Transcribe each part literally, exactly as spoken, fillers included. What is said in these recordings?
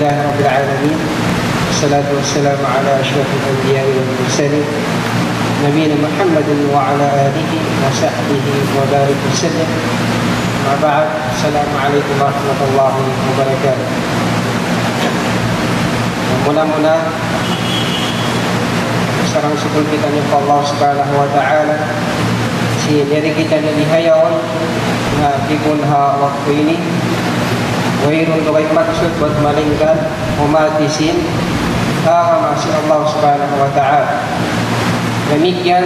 لله رب العالمين، والصلاة والسلام على أشرف الأنبياء والمرسلين، نبينا محمد وعلى آله وصحبه وبارك وسلم. أما بعد، السلام عليكم ورحمة الله وبركاته. Muna-muna, sarang-sukul kitaniyu pa Allah Subhanahu wa Ta'ala, sin yari kitaniyu bihaun, na tipun ha waktu ini, wayruun dugaing maksud bat malaingkan humati sin agama sin Allah Subhanahu wa Ta'ala. Damikkiyan,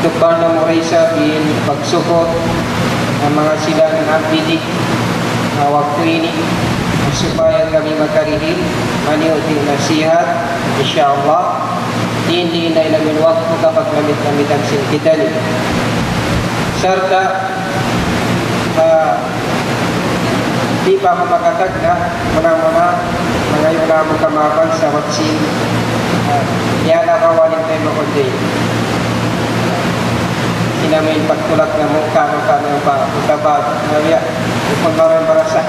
utubal namu' da isab in pagsukul ha manga sila nag-ampiti ha waktu ini, supaya kami makarihil maniyu' sin nasihat, insya Allah. Di' na in amin waktu kapaglamit-lamitan sin kitaniyu. Sarta', ah, di' pa aku makatagna', muna-muna, mangayu' na aku kamaapan sabab sin, ah, yala kawanin tayo makundi. Sin amin pagtulak namu', kano-kano pa, utabal, na ya, ukun maran barasa.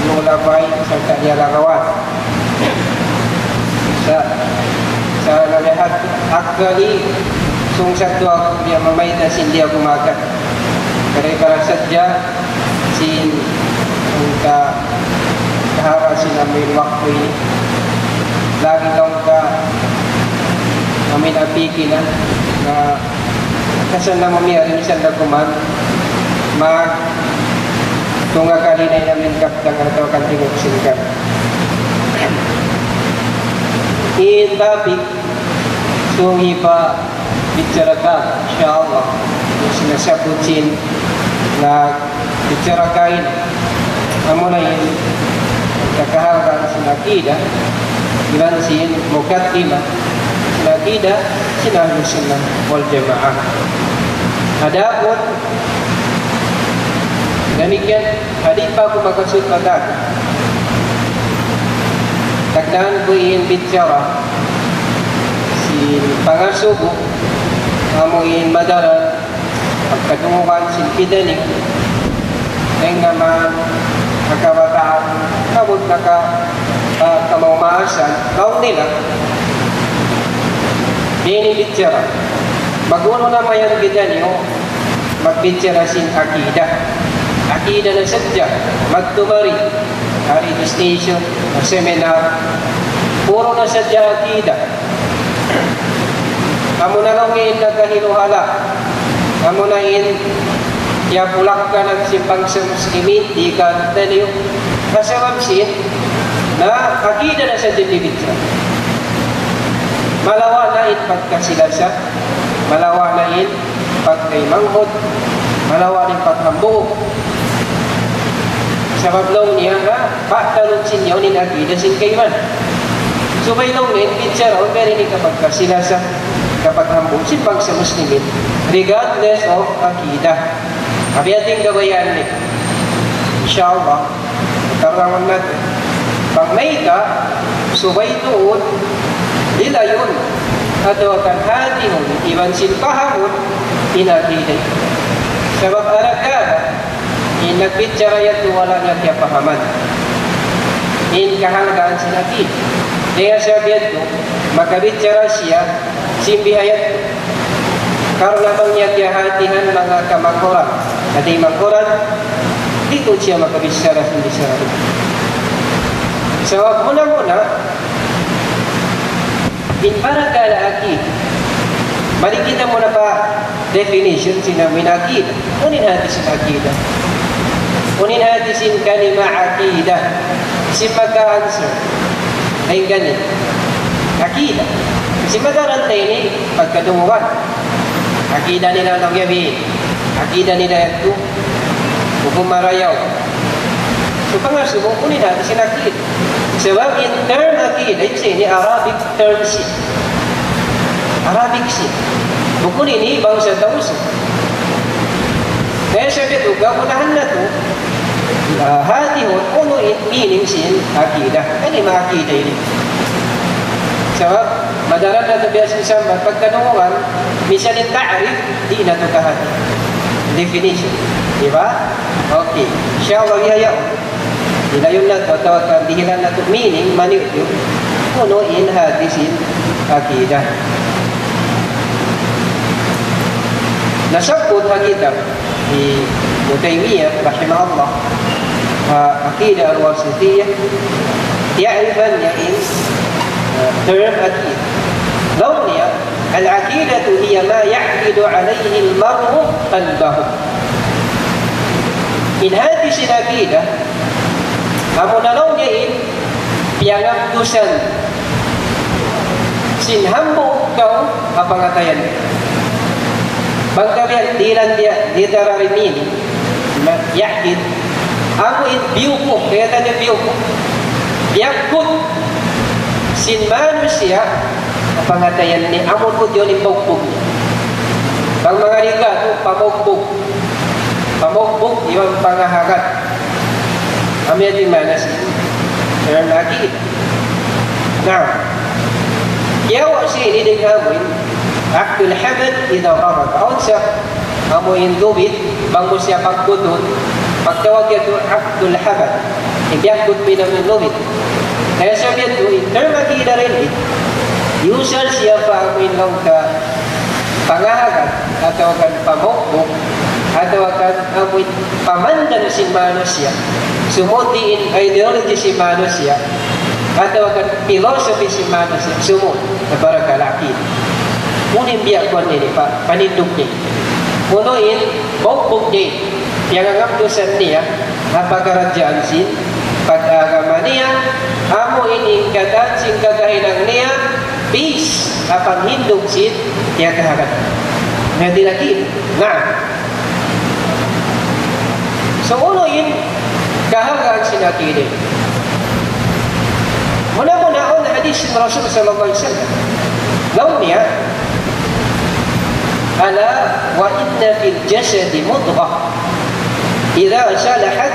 Mula bay, sarta' yala kawan. Sa, sa nalihat, actually, sung sa tu aku biya' mamayta' sin di' aku makan. Kare-kare sadja sin ka-, kahara sin amin waktu ini. Lagi' laung ka amin apiki na, na kasan na mamiya rin, misan da kuman, mag-, tunga kali na in amin kaptangan atawa kan tingog sin kan. In topic, sung hipabichara ta, insya Allah, sinasabbut sin nagbichara kaina, amuna in kakahalan sin akida, iban sin mukaddima sin akida sin Ahlus Sunnah wal Jamaah. Adapun damikkiyan, di' pa aku makasud pa tag-, tagdahan ku in bichara sin pangasubu, amu in madaran pagkadungugan sin kitaniyu, dayn ha manga kabataan, abut na ka, ah, kamaumaasan, laung nila, di' ini bichara. Mag-unu na mayan kitaniyu, magbichara sin akida. Akida na sadja, magtumari, ha radio station, ha seminar, puru na sadja akida. Amuna laung in nakahiluhala'. Amuna in tiyapulak ka na sin bangsa Muslimin, di' ka taliyu. Kasabab sin, na akida na sadja in bichara. Malawa' na in pagkasi-lasa, malawa' na in pagtaymanghud, malawa' na in paghambuuk. Sabab laung niya na, batalun sin yaun in akida sin kaibanan. Subay laung niya, in bichara, biya' ini kapagkasi-lasa, kapaghambuuk sin bangsa Muslimin, regardless of akida. Abi ating gabayan ni. Insya Allah, karangan natu'. Bang mayta', subay tuud, dilayun, atawa kan hatihun, iban sin pahamun, in akida. Sabab arakala', in nagbichara yadtu wala' niya kiyapahaman in kahalgaan sin akida. Dayn ha sabab yadtu, makabichara siya sin bihayadtu. Karna' bang niya kiyahatihan manga kamanghuran, hati manghuran, di' tuud siya makabichara sin bichara. Sabab muna-muna, in parakala' akida. Mari kita muna pa definition sin amuin akida. Unu in hati sin akida? Unu in hati sin kalima akida? Sin maka-answer. Dayn kaniya. Akida. Sin maka-answer ini pagkadungugan. Akida nila laung yabi. Akida nila yadtu. Hukum marayaw. So, pangasubu, unu in hati sin akida? Sabab in term akida, in sin Arabic term siya. Arabic siya. Bukun ini bangsa Tausug. Kaya sa' biya' tu, kagunahan natu', ah, hatihun, unu in meaning sin akida. Kalima akida ini. Sabab, madaran natu' biya' sin sambat, pagkadungugan, misan in ta'rif, di' natu' kahati. Definition. Di ba? Okay. Insya Allah, bihaun. Hilayon natu' atawa kan dihilan natu' meaning, maniyu'-tiyu'. Unu in hati sin akida. Nasabbut ha kitab hi Ibn Taymiyyah rahimahullah, ha, Aqidah al-Wasitiyah, tiya'rifan niya in, uh, term akida. Laung niya, العقيدة هي ما يعقد عليه المرء قلبه. In hati sin akida, amu na laung niya in piyangabdusan sin hambuuk tau ha pangatayan. Bang kami dihilan niya literary meaning, na ya'qid, amu in biyuku', kaya tanya biyuku'. Biyakut sin manusiya' ha pangatayan niya, amu in biyuku'. Bang manga Riga tu, pamugbug. Pamugbug, iban pangahagad. Amu yan in maana sin term akida. Na, kiyawa' sin ini dayn ha amu in عقد الحبل إذا غمض. Awn siya, amu in lubid, bang mu siya pagbutun, pagtawag yadtu عقد الحبل. Ibiyakut mu in amu in lubid. Kaya siya biya' yadtu, in term akida dayn di, iyusal siya pa amu in laung ka pangahagad, atawa kan pamugbug, atawa kan amu in pamandang sin manusiya'. Sumud in ideology sin manusiya', atawa kan philosophy sin manusiya'. Sumud, tabarakal akid. Unu in biya' kuwan ini, pa, panindug ini. Unu in, bugbug ini. Piyangangabdusan niya, ha pakaradjaan sin pag-agama niya, amu in in katan sin kakahinang niya, peace, ha pangindug sin, ya kahagat. Ngadji lagi, na. So, unu in, kahagaan sin akida. Muna-muna, awn hadith sin Rasul sallallahu alayhi wasallam. Laung niya, ألا وإن في الجسد مضغة إذا صلحت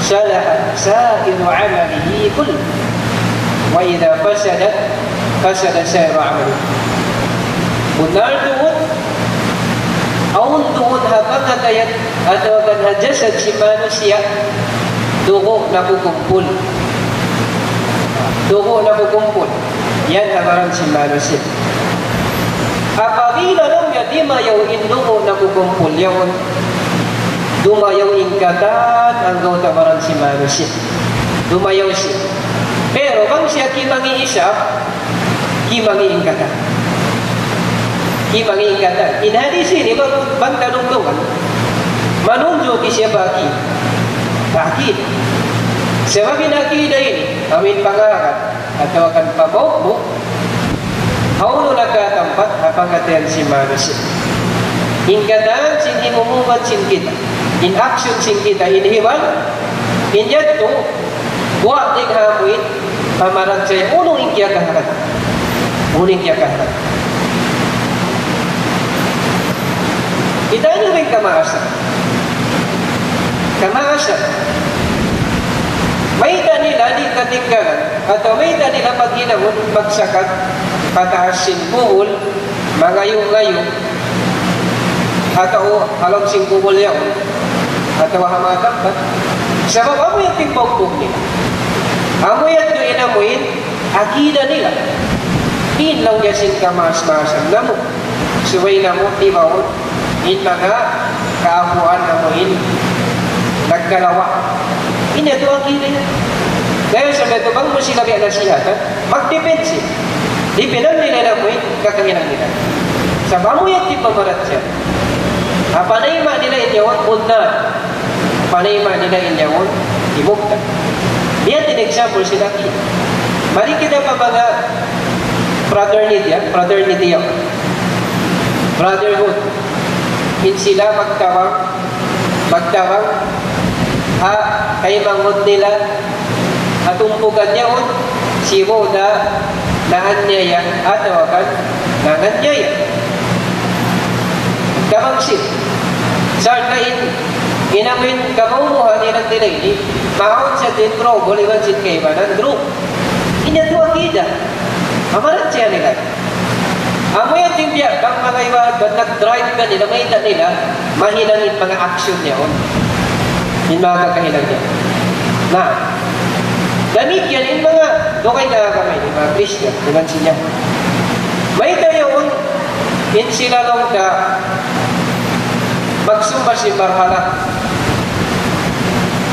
صلح سائر عمله كله وإذا فسدت فسد سائر عمله. Bunnal tuud, awn tuud ha pangatayan atawa kan ha jasad sin manusiya', dugu' nakukumpul. Dugu' nakukumpul. Yan ha baran sin manusiya'. Apabila laung niya dimayaw in dugu' nakukumpul yaun, dumayaw in katan anggawta' baran sin manusiya'. Dumayaw siya. Pero bang siya kimangi' isab, kimangi' in katan. Kimangi' in katan. In hadis ini, bang, bang ta dungdungan, manunjuki siya pa akida. Pa akida. Sabab in akida ini, amu in pangahagad, atawa kan pamugbug, hawnu nakatampat ha pangatayan sin manusiya'. In katan sin himumubat sin kita, in action sin kita, in hiban, in yadtu, buwat dayn ha amu in pamarachaya, unu in kiyakahagad. Unu in kiyakahagad. Kita' niyu in kamaasan. Kamaasan. Mayta' nila di' katinggalan, atawa mayta' nila paghinangun magsakat pataas sin kubul, mangayu'-ngayu', atawa ha lawm sin kubul yaun, atawa ha manga tampat. Sabab amu yan in pagbugbug nila. Amu yan in amu in akida nila. In laung niya sin kamaas-maasan namu'. Subay namu' timaun in manga kaapuan namu' in nagkalawa'. In yadtu akida niya. Dayn ha sabab yadtu bang mu sila biya' nasihatan, magdepensa. Depensa nila namu' in kakahinang nila. Sabab amu yan in pamarat siya. Apa na ima nila in yaun, bunnal. Panayma nila in yaun, hibugtan. Biya' diin in example sila ki. Mari kita pa manga fraternity, ha? Fraternity yaun. Brotherhood. In sila magtabang, magtabang, ha, kaymanghud nila, ha tumpukan yaun, sibu' da naanyaya, atawa kan nanganiaya. Tabang sin. Sarta' in, in amu in kamuha nila nila ini, mawn sa din trouble, iban sin kaibanan group. Ini yadtu akida. Amarat siya nila. Amu yan in biya', bang manga iba, bang nag-drive kanila, mayta' nila, mahinang in manga action niya, oh. In manga kakahinang niya. Na, damikkiyan in manga dugaing ha agama ini, manga Kristiyan, iban sin Yahudi. Mayta' yaun in sila laung ta magsumba sin barhala',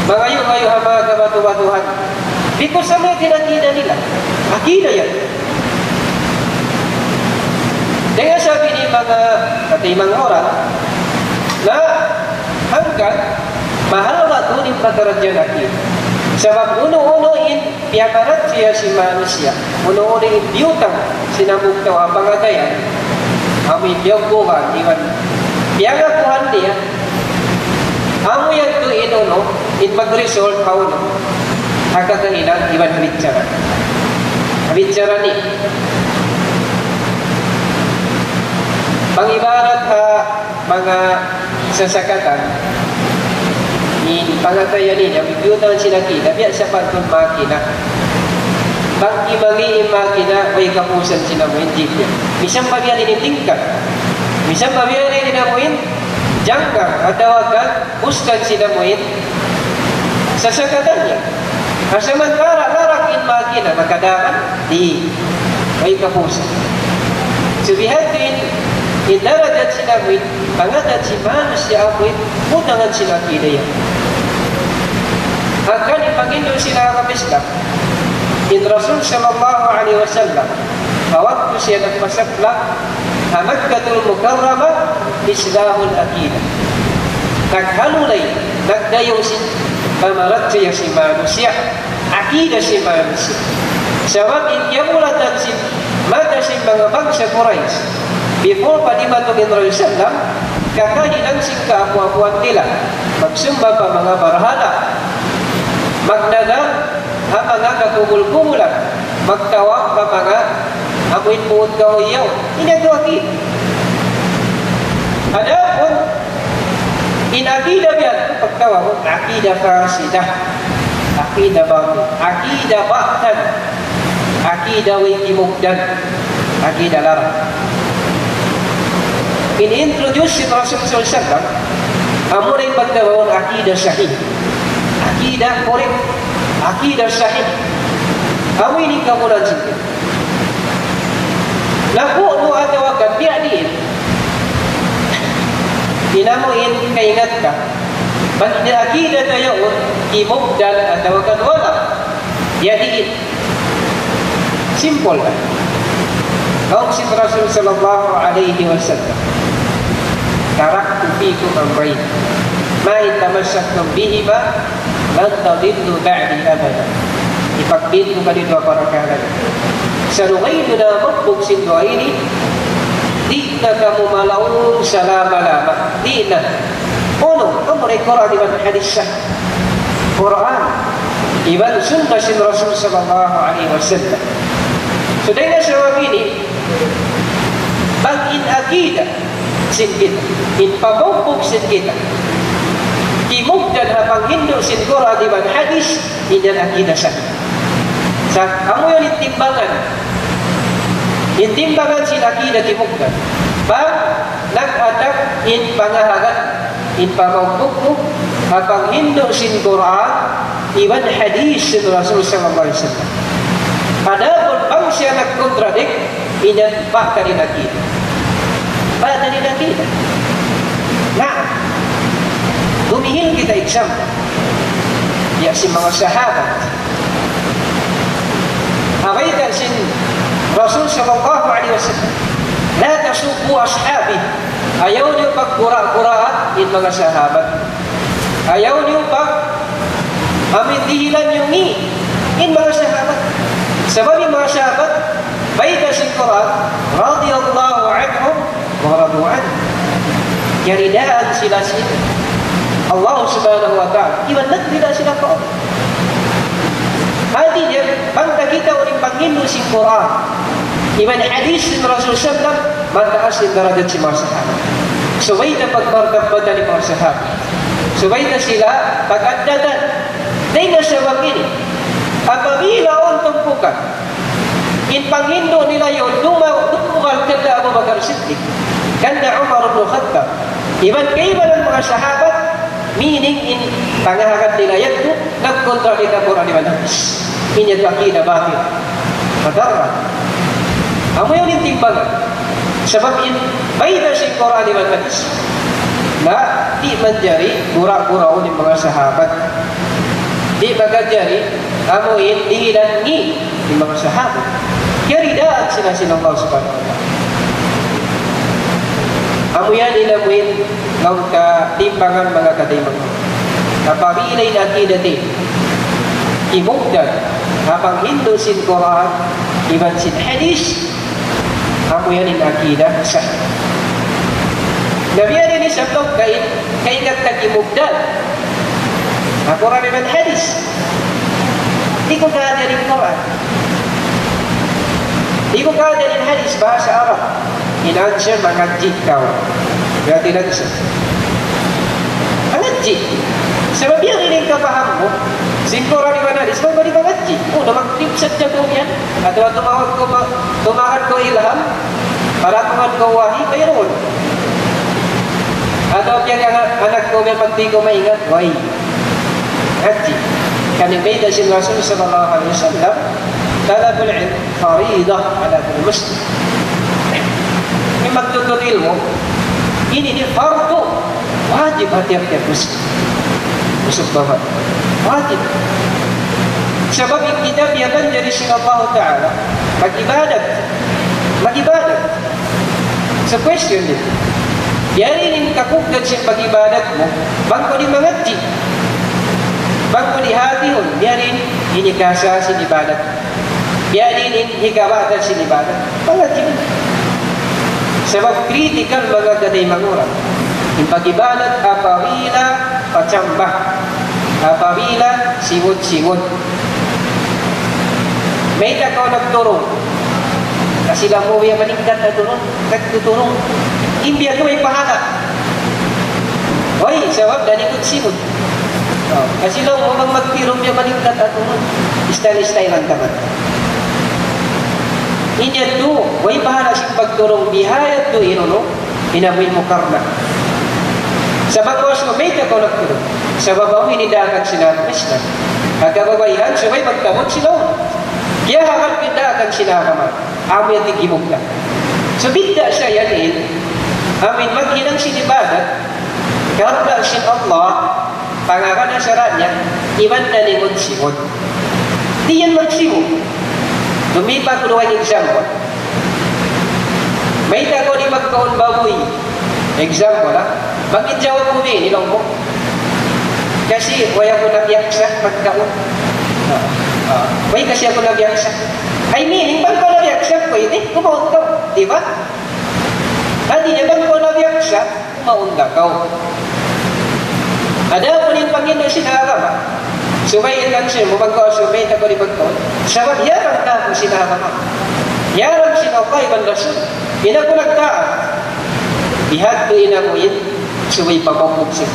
mangayu'-ngayu' ha manga kabatu-batuhan. Because amu yan in akida nila. Akida yan. Dayn ha sabab ini manga kataymanghuran, na hangkan mahalga' tuud in pakaradjaan akida. Sabab unu-unu in piyakaradjaan sin manusiya', unu-unu in biyutang sin hambuuk tau ha pangatayan, amu in biyugbugan, iban piyangakuhan niya, amu yadtu in unu, in mag-result ha unu, ha kakahinang iban ha bichara. Ha bichara ini. Pangibarat ha manga sasakatan, in pangatayan ini, amu in biyutang sin akida, biya' sapantun makina. Bang di' mangi' in makina, way kapusan sin amu in jeep niya. Misan pa biya' diin in tingkap. Misan pa biya' diin in amu in jangkang, atawa kan, uskan sin amu in sasakatan niya. Samantara' larak in makina, makadaan, di'. Way kapusan. So, bihadtu in, in darajat sin amu in, pangaddat sin manusiya' amu in, butangan sin akida yan. Hangkan in panghindu' sin agama Islam, in Rasul sallallahu alayhi wasallam, ha waktu siya nagpasaplag ha Makkatul Mukarramah, islahul akida. Naghalulay, nagdayaw sin pamaratiyaya sin manusiya', akida sin manusiya'. Sabab in kiyabulatan sin mata sin manga bangsa Quraysh, before pa dimatung in Rasul sallam, kakahinang sin kaapu'-apuan nila, magsumba pa manga barhala', magnadar ha manga kakubul-kubulan, magtawaf ha manga amu in puun kahuyaw. Ini yadtu akida. Adapun in akida biya' yadtu pagtawagun akida fasida, akida batil, akida ba'tan, akida way kimugdan, akida larak. In introduce sin Rasul sallallahu alayhi wasallam, amu na in pagtawagun akida sahih, akida correct, akida sahih. Amu ini kamulan sin Naku' nu atawa kan biya' diin. In amu in kaingat ka. Bang in akida ta yaun, kimugdan atawa kan wala'. Biya' diin. Simple na. Laung sin Rasul sallallahu alayhi wasallam, تركت فيكم أمرين ما إن تمسكتم بهما لن تضلوا بعدي أبدا. Ipagbit ku kaniyu duwa parakala'. Salugay niyu na magbug sin duwa ini, di' na kamu malaung salama-lama. Di' na. Unu, amura in Qur'an iban hadith sahih. Qur'an iban sunnah sin Rasul sallallahu alayhi wasallam. So, dayn ha sabab ini, bang in akida sin kita, in pamugpug sin kita, kimugdan ha panghindu' sin Qur'an iban hadith, in yan akida sahih. Sa' amu yan in timbangan. In timbangan sin akida kimugdan. Bang nag-atak in pangahagad, in pamugpug, ha panghindu' sin Qur'an iban hadith sin Rasul sallallahu alayhi wasallam. Adapun bang siya nag-contradict, in yan ba'tan in akida. Ba'tan in akida. Na, dumihil kita example. Ya, sin manga sahabat. Amu in bayta' sin Rasul sallallahu alayhi wasallam, لا تسبوا أصحابي. Ayaw niyu pagkura-kuraa in manga sahabat. Ayaw niyu pag-, amu in dihilan niyu ngi' in manga sahabat. Sabab in manga sahabat, bayta' sin Qur'an, رضي الله عنهم ورضوا عنه. Kiyaridaan sila sin Allah subhanahu wa ta'ala. Iban nagrida sila pa Allah. Hati niya, bang ta kita in panghindu' sin Qur'an iban hadith sin Rasul sallam, mataas in darajat sin manga sahabat. Subay ta pagmartabatan in manga sahabat. Subay ta sila pag-addatan. Dayn ha sabab ini, apabila awn tumpukan, in panghindu' nila yaun duma-, dumagal kanda Abu Bakar Siddiq, kanda Umar ibn Khattab, iban kaibanan manga sahabat, Meaning in pangahagad nila yadtu, nagkontra dayn ha Qur'an iban hadith. In yadtu aqida batil. Madarra. Amu yan in timbangan. Sabab in bayta' sin Qur'an iban hadith, na di' manjari gura-guraun in manga sahabat. Di' makajari amu in dihilan ngi' in manga sahabat. Kiyaridaan sila sin Allah Subhanahu wa Ta'ala. Amu yan in amu in laung ta timbangan manga kataymanghuran. Apabila in aqida ta kimugdan ha panghindu' sin Qur'an iban sin hadith, amu yan in aqida sahih. Na biya' diin isab laung ta in kaingatan ta kimugdan ha Qur'an iban hadith. Di' ku kaajari in Qur'an. Di' ku kaajari in hadith bahasa Arab. In answer, mangadji' kaw. Berarti in answer, mangadji'. Sabab yan in kapaham mu sin Qur'an iban hadith, bang di' mangadji'. O, na mag-trip sadja kaw yan. Atawa tumawag kaw ma-, tumawag kaw ilham, para tumawag kaw wahi, mayroon. Atawa piyag-anak, anak kaw, may pagdi kaw maingat, way. Hadji. Kan bayta' sin Rasul sallallahu alayhi wasallam, "Talabul ilm faridah ala kulli muslim." In magtuntut ilmu', ini di' fardu, wajib ha tiyap-tiyap muslim. Usug babat. Wajib. Sabab in kita biya' manjari sin Allah Ta'ala, mag-ibadat. Mag-ibadat. So question ini, biya' diin in kapugdan sin pag-ibadat mu, bang kaw di' mangadji', bang kaw di' hatihun, biya' diin in hikasa sin ibadat, biya' diin in hikabatan sin ibadat, mangadji'. Sabab critical manga kataymanghuran in pag-ibadat apabila pachamba, apabila singut-singut. Mayta' kaw nagturung? Kasi laung mu biya' maningkat na turung, nagtuturung. In biya' tu way pahala. Way, sabab dayn ha singut-singut. O, kasi laung mu bang magturung biya' maningkat na turung, style-style lang taman. In yadtu, way pahala sin pagturung biya' yadtu in unu, in amuin mukarna. Sabab kaw subay mayta' kaw nagturung. Sabab amu in daakan sin agama Islam. Pagka babayaan, subay magtabut sila. Kiyahagad in daakan sin agama. Amu yan in kimugdan. So, bidda' sa yan in, amu in maghinang sin ibadat, karna' sin Allah, pangagad ha sara' niya, iban na lingut-singut. Di' yan magsingut. Lumipat ku duwa example. Mayta' kaw di' magkaun babuy? Example, ha? Bang in jawab mu biya' ini, laung mu, kasi way aku nabiyaksa magkaun. Ah, ah. Way kasi aku nabiyaksa. I mean, bang kaw nabiyaksa, pwede, kumaun kaw. Di ba? Hati niya, bang kaw nabiyaksa, kumaun da kaw. Adapun in panghindu' sin agama, subay in answer mu, bang kaw subay, mayta' kaw di' magkaun. Sabab hiyaram kaku' sin agama. Hiyaram sin Allah iban Rasul. In aku nagtaat. Bihadtu in aku in, subay pabukbuk sin.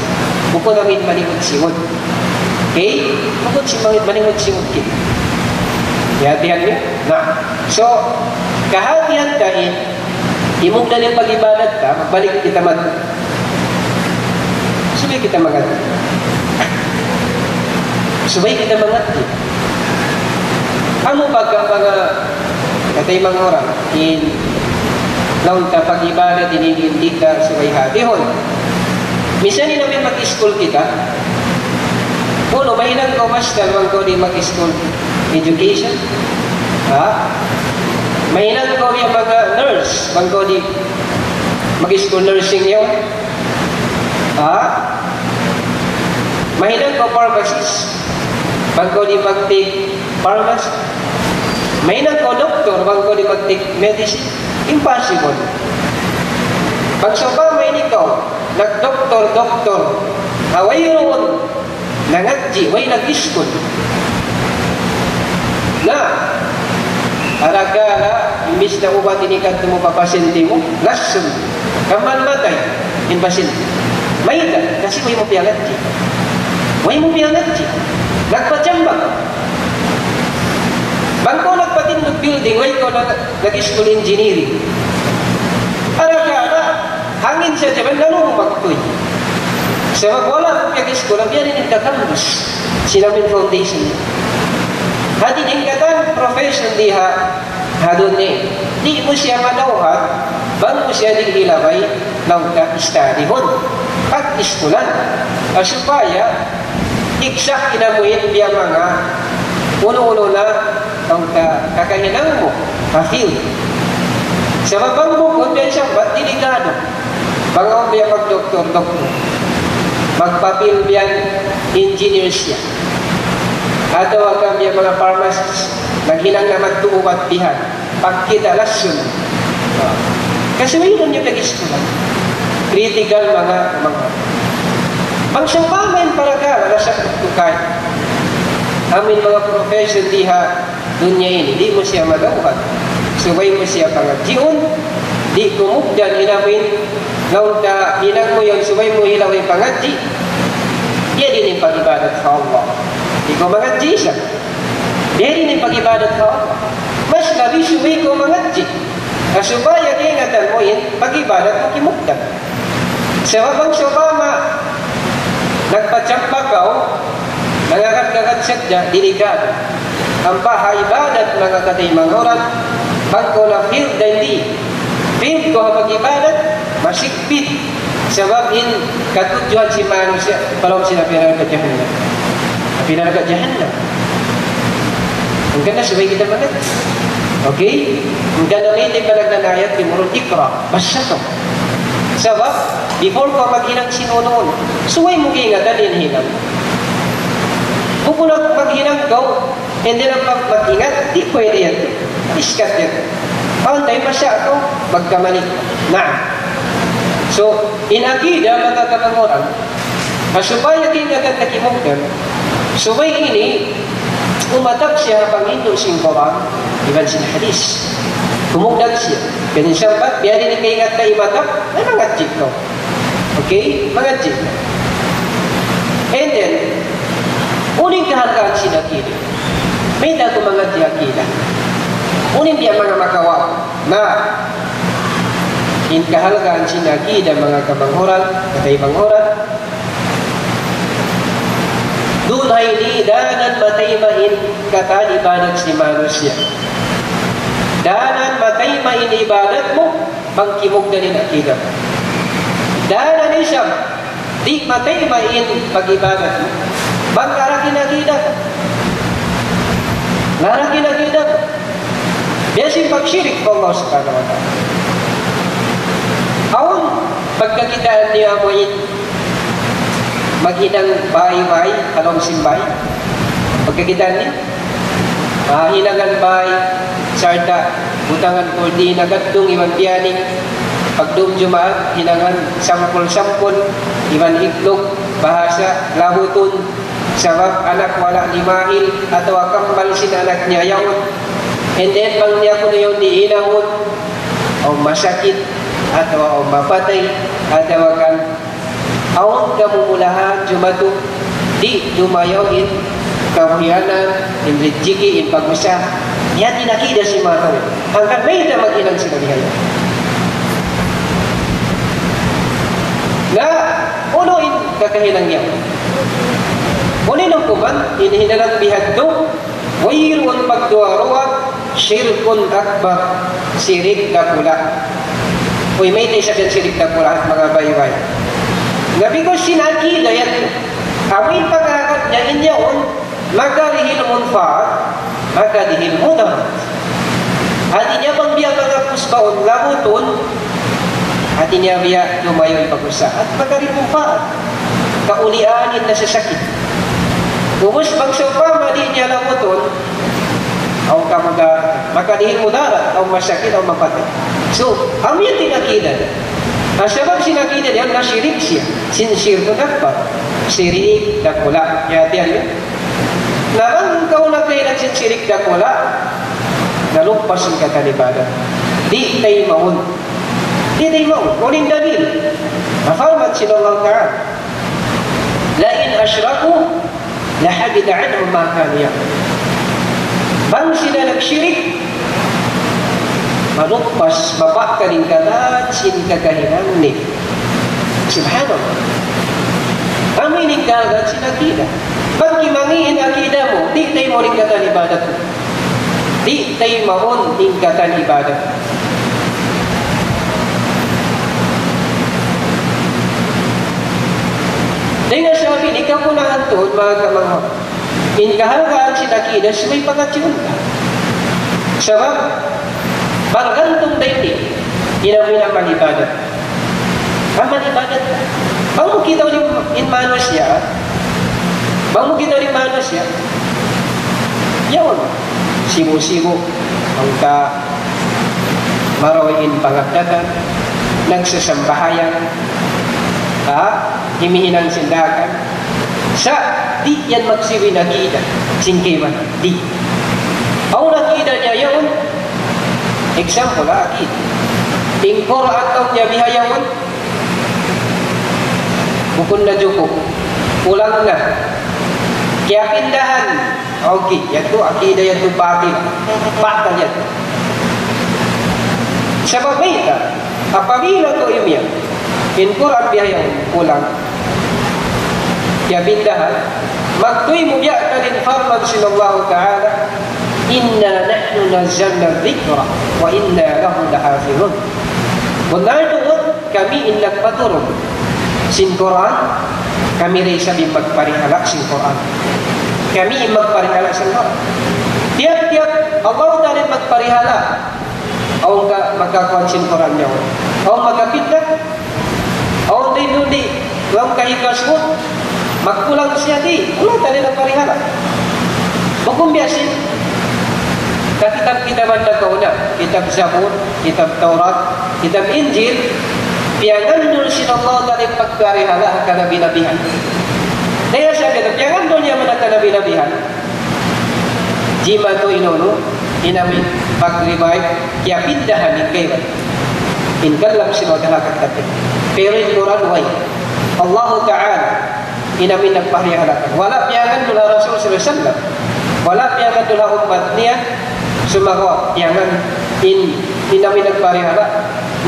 Bukun amu in malingut-singut. Okay? Bukun sin mani-, malingut-singut kita. Hati-hatihan niyu? Na. So, kahatihan ta in, timugdan in pag-ibadat ta, magbalik kita mag-, subay kita mangadji'. Subay kita mangadji'. Amu pagka manga kataymanghuran, in laung ta pag-ibadat ini in di' ta subay hatihun. Misan in amu in mag-school kita, unu, mahinang kaw master, bang kaw di' mag-school education? Ha? Mahinang kaw yan mag-nurse, bang kaw di' mag-school nursing yan? Ha? Mahinang kaw pharmacist, bang kaw di' mag-take pharmacy? Mahinang kaw doktor, bang kaw di' mag-take medicine? Impossible. Bang sawpama ini kaw, nag-doktor-doktor, ha, wayruun nangadji', way nag-school. Na, arakala', imbis na ubat ini kadtu mu pa pasyente mu, lasun, kaman matay in pasyente. Mayta'? Kasi way mu piyangadji'. Way mu piyangadji'. Nagpachamba kaw. Bang kaw nagpatindug building, way kaw nag-, nag-school engineering. Arakala', hangin sadja man, nanu mu magtuy? Sabab wala' mu piyag-iskul, biya' diin in kakambus sin amu in foundation. Hati niya in katan profession di ha, ha dunya ini, di' mu siya madawhat, bang mu siya di' hilabay, laung ta studyhun. Pag-iskulan. Ah, supaya, igsak in amu in biya' manga, unu-unu na, laung ta kakahinang mu, ha field. Sabab bang bukun biya' isab bat delikado. Bang awn biya' magdoktor, doktor. Magpapil biya' engineer siya. Atawa kan biya' manga pharmacist, naghinang na magtuubat bihan. Pagkita' lasun. Kasi wayruun niya piyag-iskulan. Critical manga, manga. Bang sawpama in parakala', nasa tukay. Amu in manga profession di ha dunya ini, di' mu siya madawhat. Subay mu siya pangadjiun, di' kumugdan in amu in, laung ta hinang mu yan subay mu hilaway pangadji'. Biya' diin in pag-ibadat ha Allah. Di' kaw mangadji' isab. Biya' diin in pag-ibadat ha Allah. Mas labi subay kaw mangadji'. Na supaya kaingatan mu in pag-ibadat mu kimugdan. Sabab bang sawpama, nagpachampa kaw, nangagad-agad sadja, delikado. Ampa ha ibadat manga kataymanghuran, bang kaw na-fail dayn di. Fail kaw ha pag-ibadat, masigpit. Sabab in katudjuhan sin manusiya', pa lawm sin api narka' jahannam. Api narka' jahannam. Hangkan na subay kita mangadji'. Okay? Hangkan na mayta' in panagnaan ayat, timurun iqra', basa kaw. Sabab, before kaw maghinang sin unu-unu, subay mu kaingatan in hinang. Bukun na maghinang kaw, and then mag-, mag-ingat, di' pwede yan. Iskat yan. Awn time masa kaw, magkamali. Na. So, in akida, manga kamanghuran, na supaya di' na kita kimugdan, subay ini, umatak siya ha panghindu' sin Qur'an, iban sin hadith. Kumugdan siya. Kaya sampat, biya' diin in kaingatan ta imatak, na mangadji' kaw. Okay? Mangadji'. And then, unu in kahalgaan sin akida? Mayta' aku mangadji' akida? Unu in biya' manga makawa'? Na, in kahalgaan sin akida manga kamanghuran, kataymanghuran, duun ha ini, daran matayma' in katan ibadat sin manusiya'. Daran matayma' in ibadat mu, bang kimugdan in akida. Daran isab, di' matayma' in pag-ibadat mu. Bang larak in akida. Larak in akida. Biya' sin pagshirik pa Allah Subhanahu wa Ta'ala. Awn pagkakitaan niyu amu in maghinang bay-bay, ha lawm sin bay. Pagkakitaan niyu? Ah, hinangan bay, sarta' butangan kurdina, gaddung iban piyaning, pagdum Jumaat, hinangan sampul-sampul, iban itlug, bahasa, labutun, sabab anak wala' limahil, atawa kambal sin anak niya yaun. And then, bang niya kunu' yaun di' hinangun, aw masakit, atawa aw mapatay, atawa kan awn kamumulahan jumatu, di' dumayaw in kabuhianan, in rijiki, in pag-usaha. Yan in akida sin manga tau. Hangkan mayta' maghinang sila bihaun. Na, unu in kakahinang niya? Unu in hukuman, in hinanang bihadtu, wayruun pagduwa-ruwa, shirkun akbar, sirik dakula'. Uy, mayta' isab yan sirik dakula', manga bay-bay? Na because sin akida yan, amu in pag-agad niya, in yaun, makarihil munfaat, makarihil mudarat. Hati niya bang biya' manga pusbaun labutun, hati niya biya' dumayaw in pag-usaha, at makarihil munfaat. Kaulian in nasasakit. Ubus bang sawpama di' niya labutun, aw kamudarat, makarihil mudarat, aw masakit, aw mapatay. So, amu yan in akida. Sabab sin akida niya, nasirik siya. Sin shirkun akbar. Sirik dakula'. Hati niya. Na bang kaw nagkailan sin sirik dakula', naluppas in katan ibadat. Di' taymaun. Di' taymaun. Unu in dalil? Parman sin Allah Ta'ala, لئن أشركوا لحبط عنهم ما كانوا يعملون. Bang sila nagshirik, maluppas, mapakkal in katan sin kakahinang nila. Subhanallah. Amu ini in kahalan sin akida. Bang kimangi' in akida mu, di' taymaun in katan ibadat mu. Di' taymaun in katan ibadat. Dayn ha sabab ini, kagunahan tuud, manga kamangha'. In kahalan sin akida, subay pangadjiun ta. Sabab, bang gantung dayn di, hinang-hinang mag-ibadat. Amal ibadat. Bang mu kitaun in, in manusiya', bang mu kitaun in manusiya', yaun, sibu'-sibu', hangka marayaw in pangaddatan, nagsasambahayang, ha, himihinang sin daakan. Sa' di' yan magsibu' in akida sin kaibanan. Di'. Awn akida niya yaun, example, ha, akida. In Qur'an laung niya bihaun, bukun na jukup. Kulang na. Kiyapindahan. Okay, yadtu akida yadtu batil. Batil yadtu. Sabab mayta', apabila kaw imiyan, in Qur'an bihaun kulang, kiyapindahan, magtuy mu biya' na in parman sin Allahu Ta'ala, إنا نحن نزلنا الذكر وإنا له لحافظون. Bunnal tuud, kami in nagpaturun sin Qur'an, kami da isab in magparihala' sin Qur'an. Kami in magparihala' sin Qur'an. Tiyap-tiyap, Allah Ta'ala in magparihala'. Awn ka makakuan sin Qur'an niya. Awn makapinda. Awn di' nuli. Awn kahigasuun. Magkulang siya di'. Allah Ta'ala in magparihala'. Bukun biya' sin kakitab-kitaban nakauna. Kitab Zabur, Kitab Taurat, Kitab Injil, piyangandul sin Allah Ta'ala in pagparihala' ha kanabi-nabihan. Dayn ha sabab yadtu, piyangandul niya man ha kanabi-nabihan. Jimatu in unu, in amu in pag-revive, kiyapindahan in kaibanan. In kalam sin Allah Ta'ala katan. Pero in Qur'an way. Allah Ta'ala, in amu in nagparihala'. Wala' piyangandul ha Rasul sallallahu alayhi wasallam. Wala' piyangandul ha ummat niya, sumagawa' piyangan in, in amu in nagparihala',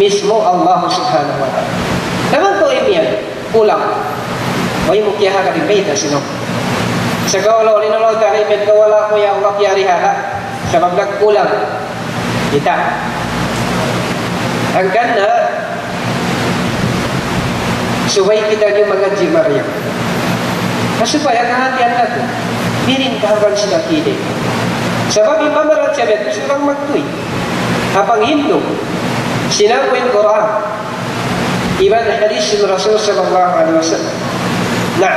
mismu Allah Subhanahu wa Ta'ala. Naman ko imiyan, kulang. Way mu kiyahagad in bayta' sin Allah. Sagawa' laung sin Allah Ta'ala, imiyan kaw wala' aku ya Allah kiyarihala'. Sabab nagkulang. Kita'. Hangkan na, subay kitaniyu mangadji' mariyu. Na supaya kahatihan natu'. Biya' diin kahalan sin akida. Sabab in pamarat siya biya' tu surang magtuy. Apabila hindu', sinabu in Qur'an, iban hadith sin Rasul sallallahu alayhi wasallam. Na,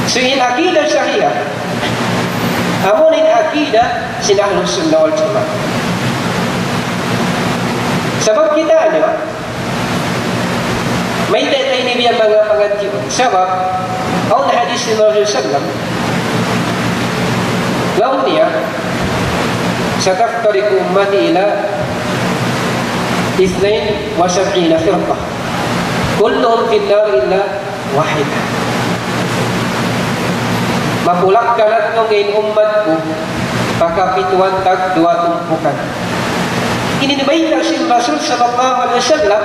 so in akida sahiha, amu in akida sin Ahlus Sunnah wal Jamaah. Sabab kitaniyu, mayta' ini biya' manga pangadji'. Sabab, awn hadith sin Rasul sallam, laung niya, ستفترق أمتي إلى اثنتين وسبعين فرقة كلهم في النار إلا واحدة. Mapulak-kanat in ummat ku, pa kapituan tagduwa tumpukan. Ini in bayta' sin Rasul sallallahu alayhi wasallam,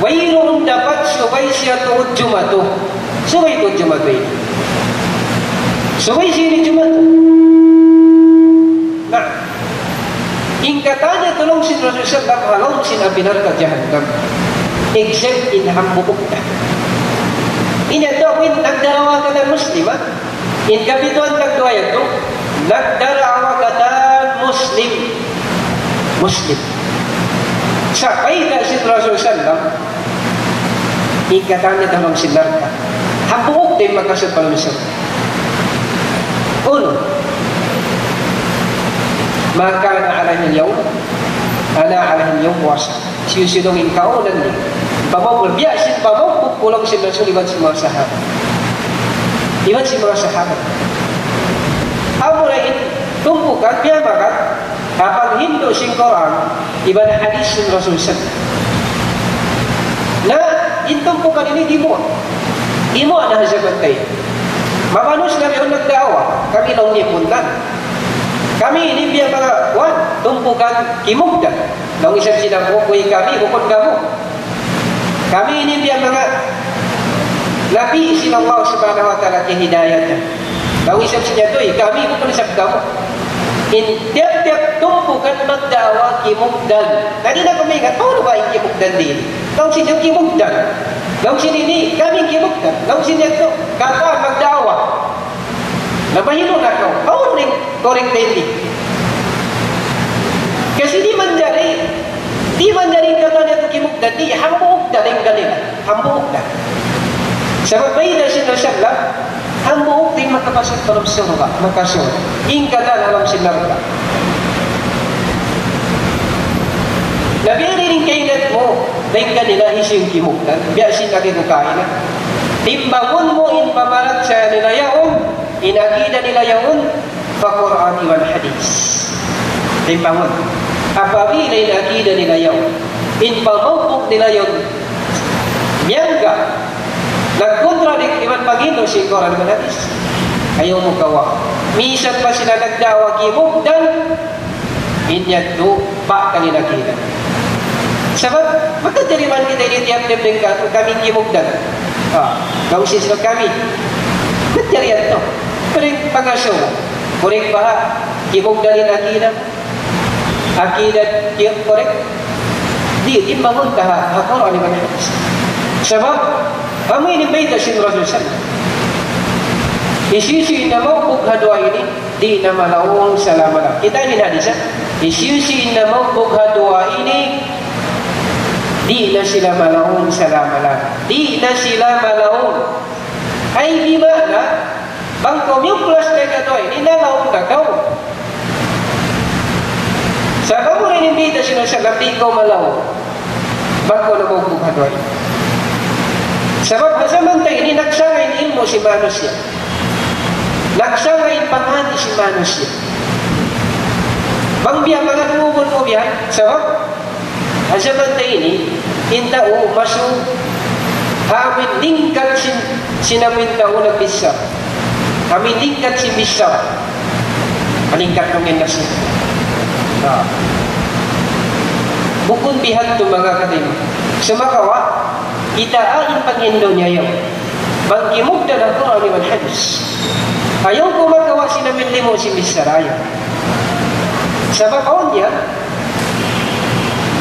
wayruun dapat subay siya tuud jumatu. Subay tuud jumatu ini. Subay siya ini jumatu. Na, in katan niya laung sin Rasul sallallahu alayhi wasallam, ha lawm sin api narka' jahannam. Except in hambuuk da. Ini atawa in nagdarawa katan Muslim, ha? In kapituan tagduwa yadtu, nagdarawa katan Muslim. Muslim. Sa' bayta' sin Rasul sallam, in katan niya ha lawm sin narka'. Hambuuk da in makasud pa lawm sin. Unu, ما كان عليه اليوم أنا عليه اليوم وأصحابي. Hisiyu-siyu in kaawnan niya. Pamawpul, biya' sin pamawpul laung sin Rasul iban sin manga sahabat. Iban sin manga sahabat. Amura in tumpukan biya' manga, ha paghindu' sin Qur'an, iban hadith sin Rasul sallallahu alayhi wasallam. Na, in tumpukan ini dimuwa'. Dimuwa' na ha jaman ta ini. Mamanus na biya' nagdaawa. Kami laung niya punta. Kami ini biya' manga, kuwan, tumpukan kimugdan. Laung isab sin hambuuk, "Uy, kami, bukun kamu. Kami ini biya' manga Nabi sin Allah Subhanahu wa Ta'ala kiyahidayatan. Laung isab sin yadtu, "Uy, kami bukun isab kamu." In tiyap-tiyap tumpukan magda'wa kimugdan. Na di' na kamu maingat, "Paunu ba in kimugdan di'?" Laung sin yadtu kimugdan. Laung sin ini, "Kami kimugdan." Laung sin yadtu, "Katan magda'wa." Na mahinang na kaw, "Paunu in correct ini?" Kasi di' manjari, di' manjari in katan yadtu kimugdan, di', hambuuk da in kanila. Hambuuk da. Sabab bayta' sin Rasulullah, hambuuk da in makapasuk pa lawm surga', makasud. In katan ha lawm sin narka'. Na biya' diin in kaingat mu, dayn kanila hisiyu in kimugdan, biya' sin agi ku kaina. Timbangun mu in pamarachaya nila yaun, in akida nila yaun, pa Qur'an iban hadith. Timbangun. Apabila in akida nila yaun, in pamaugbug nila yaun, miyangga', nag-contradict iban panghindu' sin Qur'an iban hadith, ayaw mu kawa'. Misan pa sila nagda'wa kimugdan, in yadtu, pa kanila kina. Sabab, makajari man kita ini tiyap-tiyap dayn katu', kami kimugdan. Ah, laung sin sila kami. Makajari yadtu. Pero in pangasubu, correct ba ha? Kimugdan in akida? Akida, di' correct? Di', timbangun ta ha, ha Qur'an iban hadith. Sabab, amu ini bayta' sin Rasul sallallahu alayhi wasallam. Hisiyu-siyu in namaugbug ha duwa ini, di' na malaung salama-lama. Kita' niyu in hadith, ha? Hisiyu-siyu in namaugbug ha duwa ini, di' na sila malaung salama-lama. Di' na sila malaung. Ay, di' ba na? Bang kaw miyuklas na in ha duwa ini, nalaung na kaw. Sabab amu ini in bayta' sin Rasul sallallahu alayhi wasallam, di' kaw malaung. Bang kaw namaugbug ha duwa ini. Sabab ha jaman ta ini, nagsanga in ilmu' sin manusiya'. Nagsanga in panghati sin manusiya'. Bang biya' manga tumugun mu biya', sabab ha jaman ta ini, in tau masu ha amin lingkat sin, sin amin tau nagbichara. Amin lingkat sin bichara. Malingkat kami nasi. Ah. Bukun bihadtu manga kataymanghuran. Sumagawa', kita' in panghindu' niya yaun. Bang kimugdan ha Qur'an iban hadith. Ayaw kaw makawa' sin amin limu' sin bichara yaun. Sabab awn niya,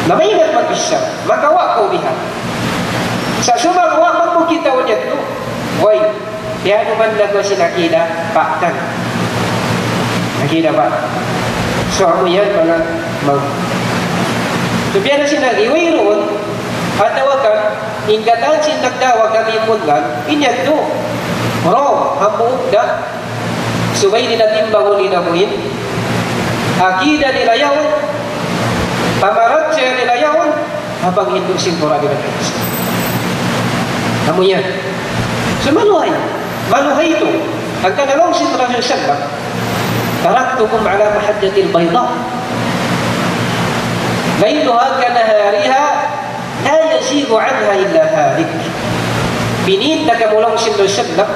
na maingat magbichara. Makawa' kaw bihan. Sa' sumagawa' bang mu kitaun yadtu. Way, biya' duman na kaw sin akida, pa kan. Akida pa. So, amu yan, manga mag-, so, biya' na sin agi, wayruun, atawa kan, in katan sin nagda'wa kami mugdan, in yadtu. Wrong, hambuuk da, subay nila timbangun in amuin akida nila yaun, pamarachaya nila yaun, ha panghindu' sin Qur'an iban hadith. Amu yan. So, maluhay. Maluhay tu. Hangkan laung sin Rasul sallallahu alayhi wasallam, "تركتكم على المحجة البيضاء ليلها كنهارها لا يزيغ عنها إلا هالك." Biyayta' ku kamu laung sin Rasul sallallahu alayhi wasallam,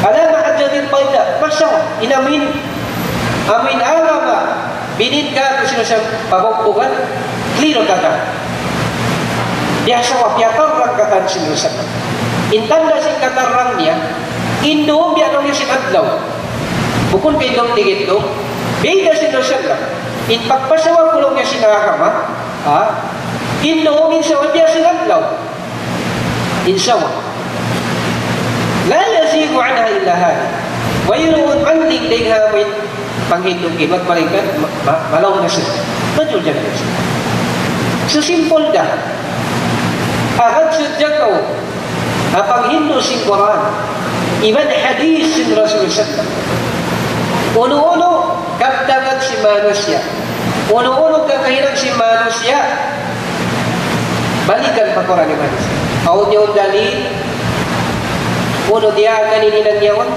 "على المحجة البيضاء." Masya Allah, in amuin, amuin agama, biyayta' ku sin Rasul sallallahu alayhi wasallam, pabugbugan, clear katan. Biya' sa wa, biya' tarrang katan sin Rasul sallallahu alayhi wasallam. In tanda' sin katarrang niya, in duun biya' laung niya sin adlaw. Bukun kay duun tigit duun. Biyayta' sin Rasul sallallahu alayhi wasallam, in pagpasawa ku laung niya sin agama, ha? In duun in sawa biya' sin adlaw. In sawa. لا يزيغ عنها إلا هالك. Wayruun mandingding ha amuin panghindu' kimat, malaingkan ma-, ma-, malaw na siya. Majul jana siya. So simple da. Agad sadja kaw ha panghindu' sin Qur'an iban hadith sin Rasul sallallahu alayhi wasallam. Unu-unu kabtangan sin manusiya', unu-unu kakahinang sin manusiya', balikan pa Qur'an iban hadith. Awn yaun dalil, unu diyaak in hinang yaun.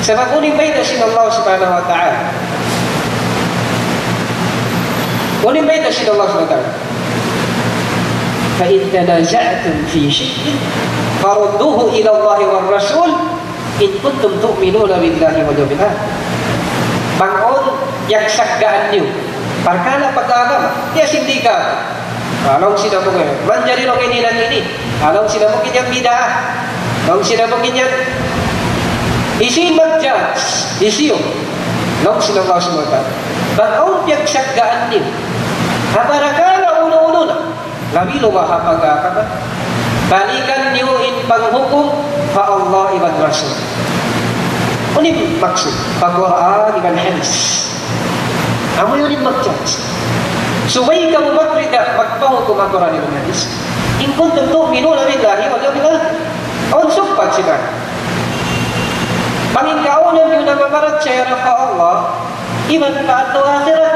Sabab unu in bayta' sin Allah Subhanahu wa Ta'ala. Unu in bayta' sin Allah Subhanahu wa Ta'ala. فإن تنازعتم في شيء فردوه إلى الله والرسول إن كنتم تؤمنون بالله واليوم الآخر. Bang awn yaksaggaan niyu parkala' pag-agama, di' sin di' ka. Ah, laung sin amu kay, manjari laung ini na ini. Ah, laung sin amu kay, yan bid'ah. Laung sin Nabi niya, hisiyu in mag-judge? Hisiyu? Laung sin Allah Subhanahu wa Ta'ala, bang awn piyagsaggaan niyu ha parakala' unu-unu na, labi-labi ha pag-agama, balikan niyu in panghukum pa Allah iban Rasul. Unu in maksud? Pa Qur'an iban hadith. Amu yan in mag-judge. Subay kamu magrida, magpahukum ha Qur'an iban hadith. إن كنتم تؤمنون بالله واليوم الآخر. Awn sumpat siya. Bang in kaawnan niyu namamarachaya pa Allah iban pa adlaw akhirat.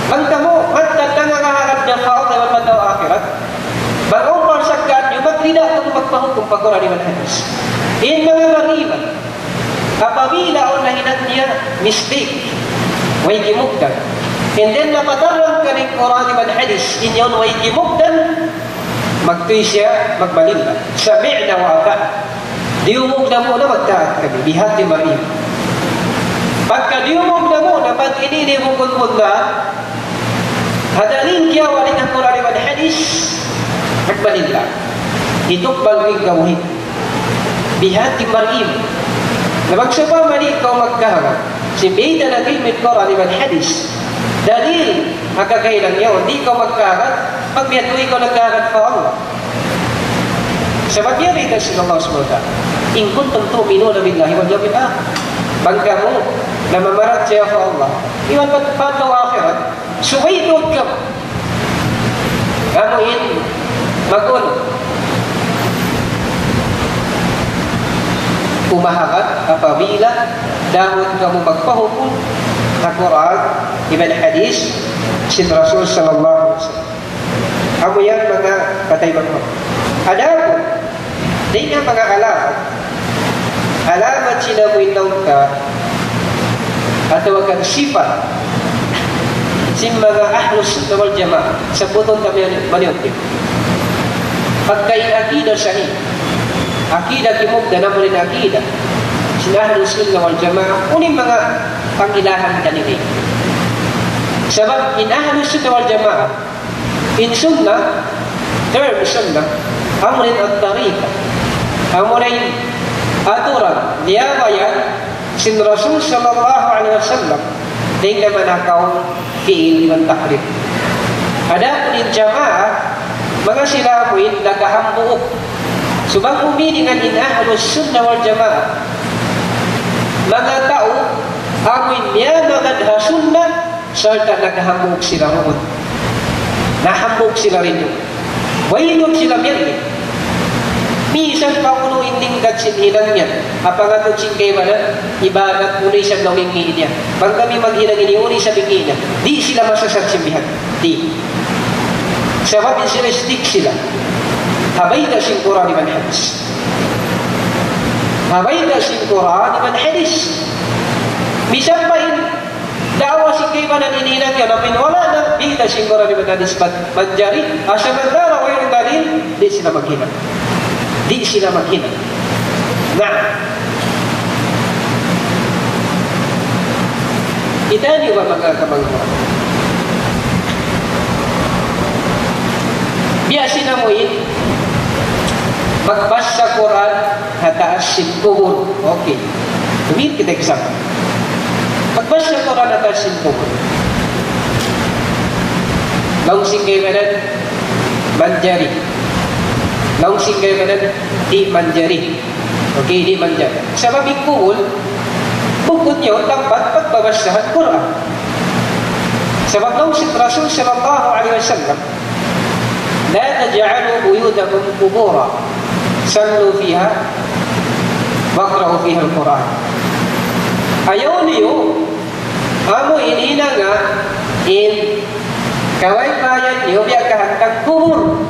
Bang kamu, mattad nangahagad pa Allah iban pa adlaw akhirat, bang awn parsaggaan niyu, magrida kamu magpahukum pa Qur'an iban hadith. In manga bariman, apabila awn nahinang niya mistake, way kimugdan, and then napatarrang kaniya in Qur'an iban hadith, in yaun way kimugdan, magtuy siya, magbalilla. سمعنا وأطعنا. Diyungug namu' na, magtaat kami. Biha' in mari. Pagka diyungug namu' na, pag ini-ini bukun bunnal, ha dalil kiyawa' dayn ha Qur'an iban hadith, magbalilla. Hitukbal in kabuhi'. Biha' in mari. Na bang sawpama di' kaw magkahagad, sin biyayta' na kaw in Qur'an iban hadith, dalil ha kakahinang yaun, di' kaw magkahagad, pag biya' tuud ikaw nagkahagad pa Allah. Sabab yari na sin Allah Subhanahu wa Ta'ala, إن كنتم تؤمنون بالله واليوم الآخر. Bang kamu namamarachaya pa Allah iban pa, pa adlaw akhirat, subay tuud kamu. Amu in mag-unu? Umahagad apabila dahun kamu magpahukum ha Qur'an iban hadith sin Rasul sallallahu alayhi wasallam. Amu yan manga patay magpahukum. Adapun dayn ha manga alamat, alamat sin amu in laung ta, atawa kan sipat sin manga Ahlus Sunnah wal Jamaah, sabbutun ta maniyu-maniyu. Pagka in akida sahih, akida kimugdan, amu in akida sin Ahlus Sunnah wal Jamaah, unu in manga pangilahun ta ini. Sabab in Ahlus Sunnah wal Jamaah, in sunnah, term sunnah, amu in at-tariqah. Amu in aturan, liyabayan sin Rasul sallallahu alayhi wasallam, dayn ha manga kawl, fi'il, iban taqrir. Adapun in jamaah, manga sila amu in nagkahambuuk. Subay amu in in Ahlus Sunnah wal Jamaah, manga tau amu in miyamagad ha sunnah, sarta' naghambuuk sila duun. Naghambuuk sila duun. Way duun sila miyari. Misan pa unu in lingkat sin hinang niya, ha pangatud sin kaibanan, ibadat, unu isab laung in ngi' niya. Bang kami maghinang ini, unu isab in ngi' niya. Di' sila masasat sin bihan. Di'. Sabab in sila stick sila ha bayta' sin Qur'an iban hadith. Ha bayta' sin Qur'an iban hadith. Misan pa in da'wa sin kaibanan ini hinang yan, amu in wala' na bayta' sin Qur'an iban hadith bat manjari, samantala' wayruun dalil, di' sila maghinang. Di' sila maghinang. Na, kitaniyu ba, manga kamanghuran? Biya' sin amu in magbasa Qur'an ha taas sin kubul. Okay. Tumingin kita example. Magbasa Qur'an ha taas sin kubul. Laung sin kaibanan, manjari. Laung sin kaibanan, di' manjari. Okay, di' manjari. Sabab in kubul, bukun niya tampat pagbabasahan Qur'an. Sabab laung sin Rasul sallallahu alayhi wasallam, لا تجعلوا بيوتكم قبورا صلوا فيها واقرؤوا فيها القرآن. Ayaw niyu amu in hinanga in kaway-bayan niyu biya' kahantang kubul.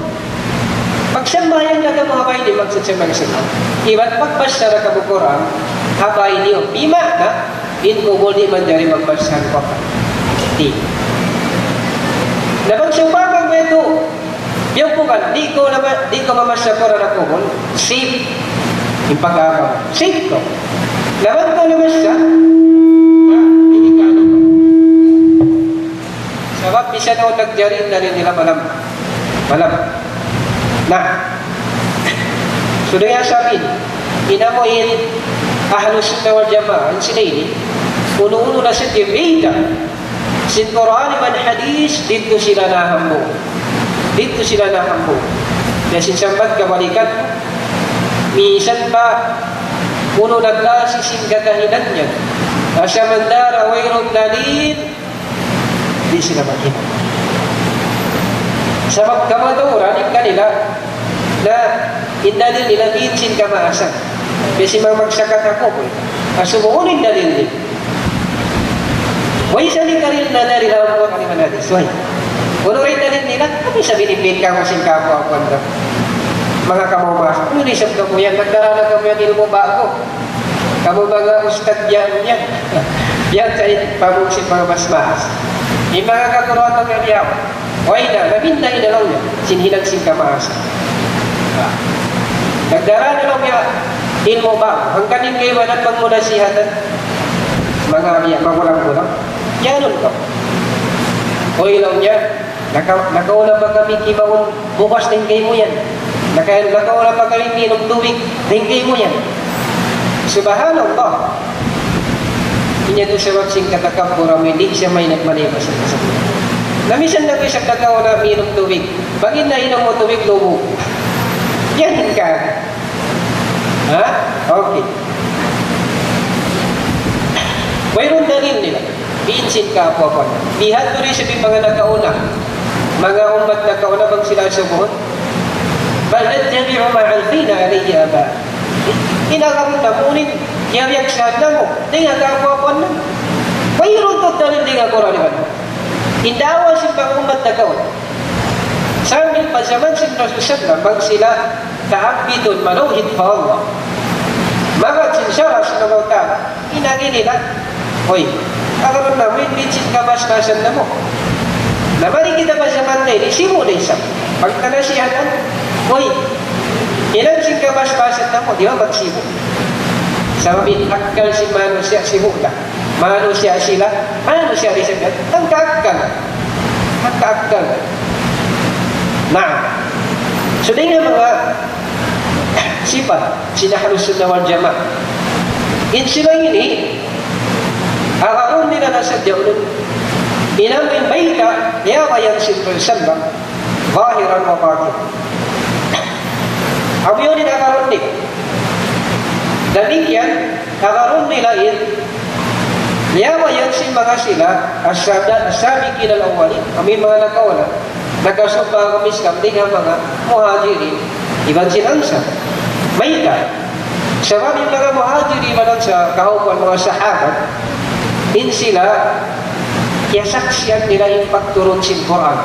Magsambahayang da kamu ha bay niyu, maksud sin manga sila. Iban magbasa da kamu Qur'an ha bay niyu. Bima'na, in kubul di' manjari magbasa Qur'an. Di'. Na bang sawpama mayta', biya' ku kan, di' kaw na ma-, di' kaw mamasa Qur'an ha kubul, safe in pag-agama. Safe kaw. Na bang kaw namasa, na, di' ka na. Sabab misan awn nagjari, dalil nila malam. Malam. Na. Duya sabi, in amu in Ahlus Sunnah wal Jamaah, in sila ini, unu-unu na sin biyayta' sin Qur'an iban hadith, didtu sila nahambuuk. Didtu sila nahambuuk. Na sin sambat kabalikan, minsan pa, unu na klasi sin kakahinang niya. Na samantara' wayruun dalil, di' sila maghinang. Sabab kamaturan in kanila, na in dalil nila biya' sin kamaasan. Biya' sin manga magsakat aku, boy. Asubuhun in dalil nila. Way sa' in dalil na dalil ha Qur'an iban hadith. Way. Unu ra in dalil nila? Kami sa' binibit kamu sin kapu-apuan na. Manga kamu mas. Unu ra isab kamu yan? Nagdara na kamu yan ilmu' ba'gu. Kamu manga ustad yan, yan. Yan sa' in pamung sin manga mas-mas. In manga kaguruhan na yan. Way na, labi na in laung niya. Sin hinang sin kamaasan. Ah. Nagdara na laung niya, ilmu' ba'gu. Hangkan in kaibanan bang mu nasihatan. Manga biya', magulang-gulang. Yan kaw. Uy, laung niya, naka-, nakauna pa kami kimaun bugas dayn kaymu yan. Naka-, nakauna pa kami minum tubig dayn kaymu yan. Subhanallah. Ini yadtu sabab sin katakabbur amu in di' siya mahinang malay pa sin kasabunnalan. Na minsan na isab nakauna minum tubig. Bang in nahinang mu tubig, lubu'. Yan in ka. Ha? Okay. Wayruun dalil nila. Biya' sin kapu-apuan. Biya' hādtu rin sin manga nakauna. Manga ummat nakauna bang sila asubuhun. بل نتبع ما ألفينا عليه آباءنا. In agarun namu' in kiyabiyaksahan namu'. Dayn ha kapu-apuan namu'. Wayruun tuud dalil dayn ha Qur'an iban. In da'wa sin manga ummat nakauna. Sambil pa jaman sin Rasul sallam, bang sila kaabidun manawhid pa Allah. Magad sin sara' sin Allah Ta'ala, in agi nila, uy, agarun namu' in biya' sin kabasbasan namu'. Na mari kita pa jaman ini, sibu' da isab. Pagka nasihatan, uy, hinang sin kabasbasan namu', di' ba magsibu'? Sabab in akkal sin manusiya' sibu' da. Manusiya' sila, manusiya' di' sila, hangka akkal. Hangka akkal. Na, so dayn ha manga sipat sin Ahlus Sunnah wal Jamaah. In sila ini, agarun nila na sadja unu in amu in bayta', ya, bayan sin Rasul sallam, zahiran wa batinan. Amu yun in agarun nila. Damikkiyan, agarun nila in liyabayan sin manga sila, as-sab-, as-sabiqin al-awwalin, amu in manga nakauna, nakasumpa ha Islam, dayn ha manga Muhajirin, iban sin Ansar. Mayta'? Sabab in manga Muhajirin iban Ansar, kahawpuan manga sahabat, in sila, kiyasaksian nila in pagturun sin Qur'an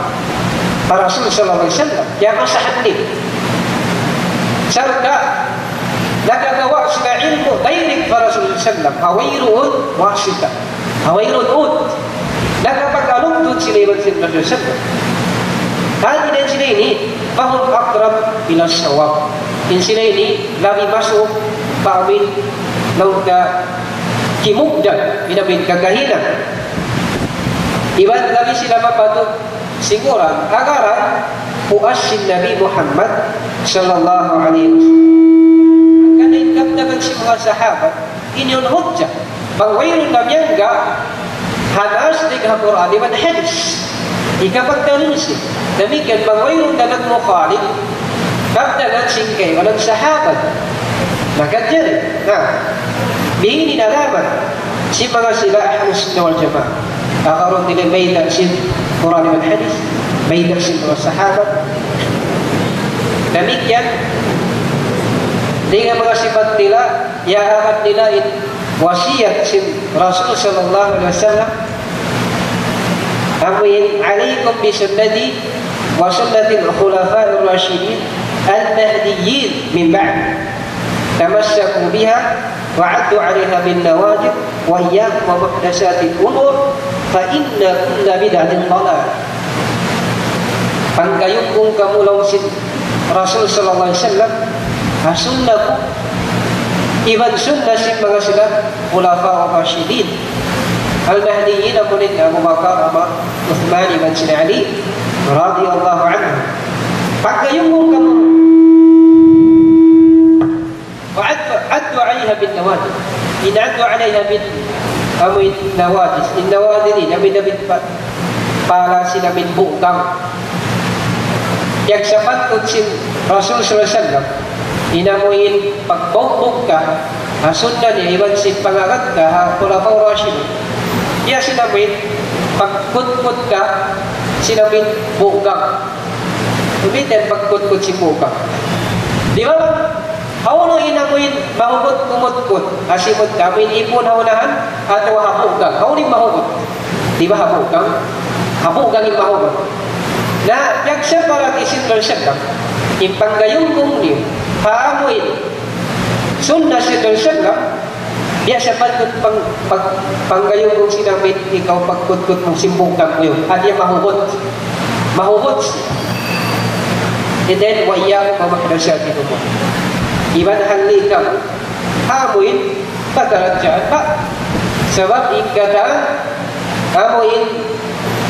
pa Rasul sallallahu alayhi wasallam, kiyabasahan nila. Sarta', nakagawa' sila ilmu' direct pa Rasul sallam, ha wayruun wasita, ha wayruun ut. Nakapag-alugtud sila iban sin Rasul sallam. Hāti niya in sila ini, فهم أقرب إلى الصواب. In sila ini, labi masuk pa amu in laung ta kimugdan, in amu in kakahinang. Iban labi sila mapatut sin Qur'an, agarun puas sin Nabi Muhammad sallallahu alayhi wasallam. Hangkan in kabtangan sin manga sahabat, ini in hujjah. Bang wayruun na miyangga', hadas dayn ha Qur'an iban hadith. Hikapagdalil siya. Damikkiyan bang wayruun da nagmukhalif, kabtangan sin kaibanan sahabat. Makajari. Na, biya' ini in alamat sin manga sila Ahlus Sunnah wal Jamaah. Agarun nila bayta' sin Qur'an iban hadith, bayta' sin manga sahabat. Damikkiyan, dayn ha manga sipat nila, ya, amat nila in wasiyat sin Rasul sallallahu alayhi wasallam. Amu in, عليكم بسنتي وسنة الخلفاء الراشدين المهديين من بعدي. تمسكوا بها وعضوا عليها بالنواجذ وإياكم ومحدثات الأمور فإن كل بدعة ضلالة. Pangkayumbung kamu laung sin Rasul sallallahu alayhi wasallam, ha sunnah ku, iban sunnah sin manga sila, Khulafa Rashidin. Al-Mahdiyyin, amu in Abu Bakar, Umar, Uthman, iban sin Ali, radiyallahu anhu. Pangkayumbung kamu. عليها بالنواجذ. In addu alayha bil, amuin nawajiz. In nawajiz ini, amuin, amuin pa-, pala sin amuin bugang. Piyagsapattut sin Rasul sallallahu alayhi wasallam, in amuin pagbugbug ka, ha sunnah niya, iban sin pangagad ka, ha Khulafa Rashidun. Biya' sin amuin pagkutkut ka, sin amuin bugang. Umitan pagkutkut sin bugang. Di' ba? Hawnu in amuin mahugut kumutkut, ha simud amuin ipun ha unahan, atawa ha bugang? Hawnu in mahugut? Di' ba ha bugang? Ha bugang in mahugut. Na, piyagsaparat sin Rasul sallam, in panggayunggung niyu, ha amuin sunnah sin Rasul sallam, biya' sapattut pang-, pag-, panggayunggung sin amuin ikaw pagkutkut mu sin bugang mu yan. Hati niya mahugut. Mahugut. And then, وإياكم ومحدثات الأمور. Iban halli' kamu ha amuin pakaradjaan ba. Sabab in katan, amuin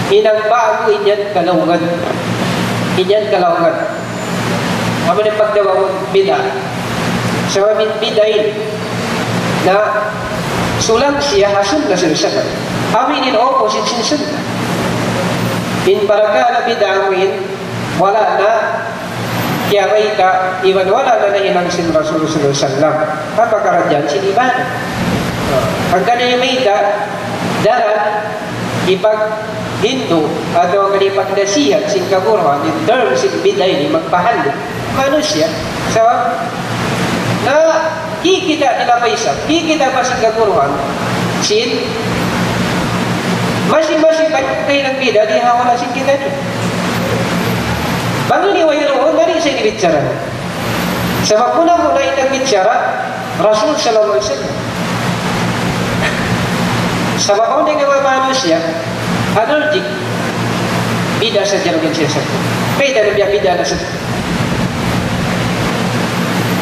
hinang ba'gu, in yan kalaungan. In yan kalaungan. Amu in pagtawagun bid'ah. Sabab in bid'ah ini, na sulang siya ha sunnah sin Rasul sallam. Amuin in opposite sin sunnah. In parakala' bid'ah amuin, wala' na kiyabayta', iban wala' na nahinang sin Rasul sallallahu alayhi wasallam. Ha pakaradjaan sin ibadat. Hangkan in mayta', daran, ipaghindu', atawa kan ipagdasihan sin kaguruhan, in term sin bid'ah ini, magpahalli' manusiya'. Sabab, na, kikita' nila pa isab, kikita' pa sin kaguruhan, sin, masi-masi pa in kahinang bid'ah, di' ha wala' sin kita ini. Bang ini wayruun, mari sa ini bichara. Sabab muna-muna in nagbichara, Rasul sallallahu alayhi wasallam. Sabab awn dayn ha manga manusiya', allergic, bid'ah sadja in siya sa. Mayta' na biya' bid'ah na sadja.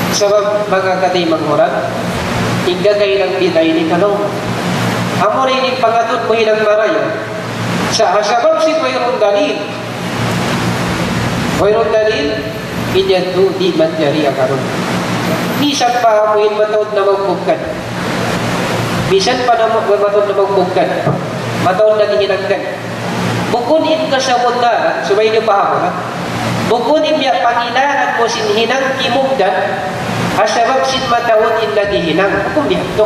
Sabab manga kataymanghuran, in gagayi' bid'ah ini kalaungan. Amura ini in pangatud mu hinang marayaw. Sa' ha sabab sin wayruun dalil. Wayruun dalil, in yadtu di' manjari agarun. Misan pa amuin mataud na magbugkan. Misan pa na ma-, mataud na magbugkan. Mataud na naghihinang kan. Bukun in kasabunnalan, subay niyu pahamun, ha? Bukun in biya' pangilangan mu sin hinang kimugdan, ha sabab sin mataud in naghihinang. Bukun biya' yadtu.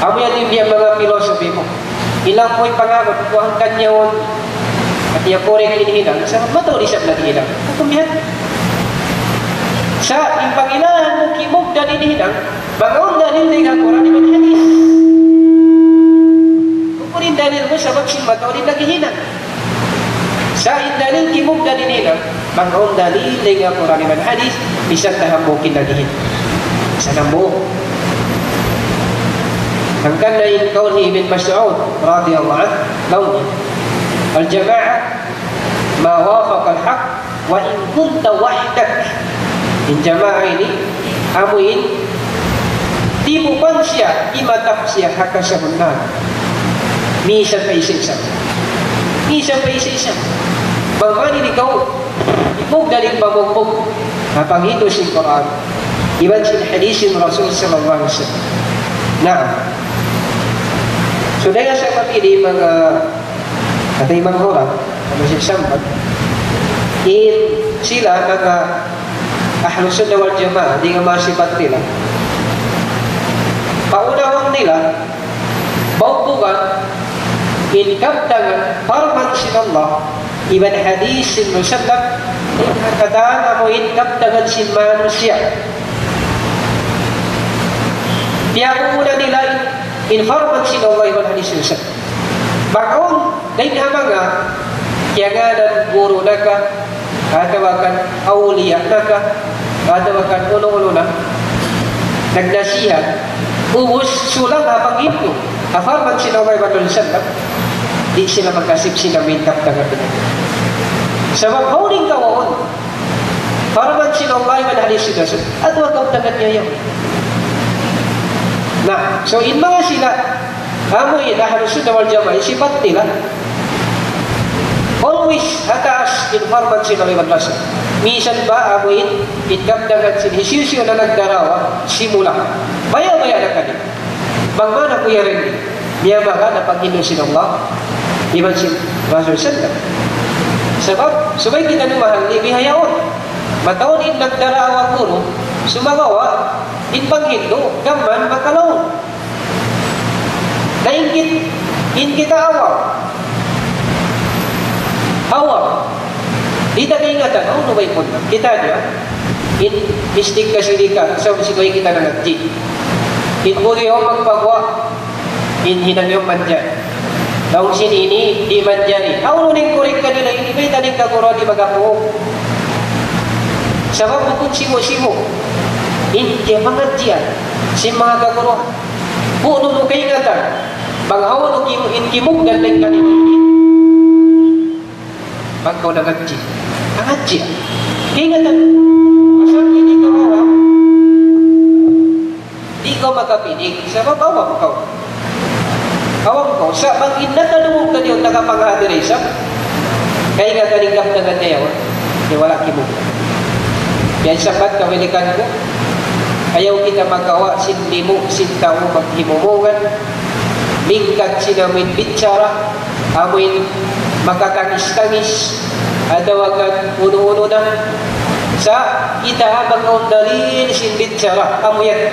Amu yan in biya' manga philosophy mu. Ilang puy pangamun, kuwang kanyaun. Hati niya correct in hinang, sa' mataud isab naghinang. Hukum yan. Sa' in pangilangan mu kimugdan in hinang, bang awn dalil dayn ha Qur'an iban hadith. Bukun in dalil mu sabab sin mataud in naghinang. Sa' in dalil kimugdan in hinang, bang awn dalil dayn ha Qur'an iban hadith, misan da hambuuk in naghinang. Misan hambuuk. Hangkan na in kawl hi Ibn Mas'ud radiyallahu anhu, laung niya, الجماعة ما وافق الحق وإن كنت وحدك. In jamaa ini, amu in, timupan siya, timatap siya, ha kasabunnalan. Misan pa isa-isa. Misan pa isa-isa. Bang man in ikaw, ipugdal in pamugbug, ha panghindu' sin Qur'an, iban sin hadith sin Rasul sallallahu alayhi wasallam. Naam. So, dayn ha sabab ini, manga, ah, kataymanghuran, manga sin sambat, in sila manga Ahlus Sunnah wal Jamaah, dayn ha manga sipat nila. Paunahun nila, bugbugan in kabtangan parman sin Allah, iban hadith sin Rasulullah, in ha katan amu in kabtangan sin manusiya'. Piyauna nila in, in parman sin Allah iban hadith sin Rasulullah. Bang awn dayn ha manga kiyangānan guru naka, atawa kan awliya naka, atawa kan unu-unu na, nagnasihat, ubus sulang ha panghindu', ha parman sin Allah iban Rasulullah, di' sila makasip sin amu in kabtangan. Sabab hawnu in kawaun, parman sin Allah iban hadith sin Rasul, atawa kabtangan niya yan. Na, so in manga sila, amu in Ahlus Sunnah wal Jamaah, in sipat nila, Always ha taas in hormat sin Allah iban Rasul. Misan pa amu in, in kabtangan sin hisiyu-siyu na nagdarawa, simula. Baya'-baya' na kaniya. Bang man aku yari ini, niya maka na paghindu' sin Allah, iban sin Rasul sallam. Sabab, subay kita numahan, di' bihayaun. Mataud in nagdarawa guru, sumagawa', in paghindu', gam mayan makalaung. Na in kit-, in kita awam. Awam. Di' ta kaingatan, unu ba in punna? Kita' niyu, in mistik ka sirika, sa' subay kita nangadji'. In buli o magpaguwa', in hinang niyu manjari. Laung sin ini, di' manjari. Unu in kurik kanila, ini ba in taning kaguruhan di' magapu'? Sabab bukun sibu'-sibu'. In kiyapangadjian sin manga kaguruhan. Bukun nu kaingatan. Bang hawnu ki-, in kimugdan dayn kanila ini. Bang kaw nangadji'. Nangadji'. Kaingatan. Pasal ini kaw awam. Di' kaw makapinig. Sabab awam kaw. Awam kaw. Sa' bang in nakadungug kaniyu, nakapanghadiri sa'. Kaingatan in kabtangan niya yaun. Di' wala' kimugdan. Yan sabab kawilikan ku. Ayaw kita makawa' sin limu', sin tau maghimumungan. Mingkat sin amuin bichara, amuin makatangis-tangis, atawa kan unu-unu na. Sa' kita bang awn dalil sin bichara, amu yan.